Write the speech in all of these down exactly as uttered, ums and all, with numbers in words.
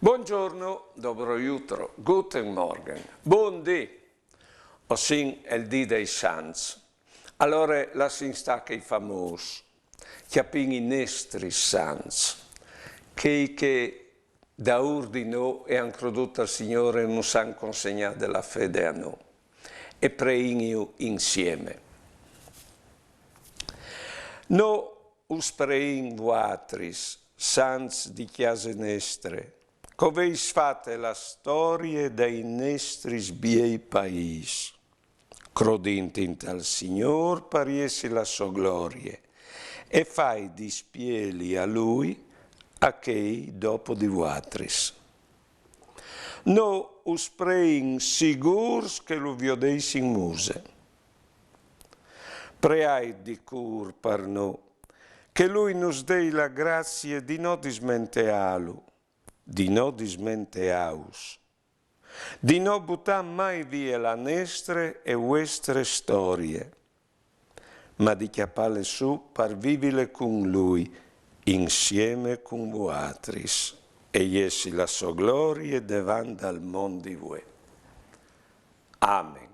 Buongiorno, dobro jutro, guten Morgen, bundì. O sin el dì dai sants. Alore lassin stâ chei famôs, cjapìn i nestris sants, chei che daûr di nô e àn crodût tal Signôr e nus àn consegnade la fede a nô. E preìnju insieme. Nô us preìn vuatris, sants di cjase nestre, che o vês fate la storie dai nestris biei paîs. Crodìn intal Signôr par jessi la sô glorie, e fâi dispieli a lui a chei dopo di vuatris. Nô us preìn sigûrs che lu viodês in muse. Preait di cûr par nô, che lui nus dei la gracie di no dismenteâlu, di no dismenteâus, di no butâ mai vie la nestre e vuestre storie, ma di cjapâle sù par vivile cun lui, insieme cun vuatris, e jessi la sô glorie devant dal mont di vuê. Amen.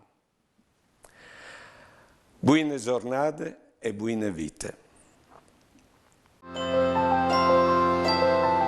Buine zornade e buine vite.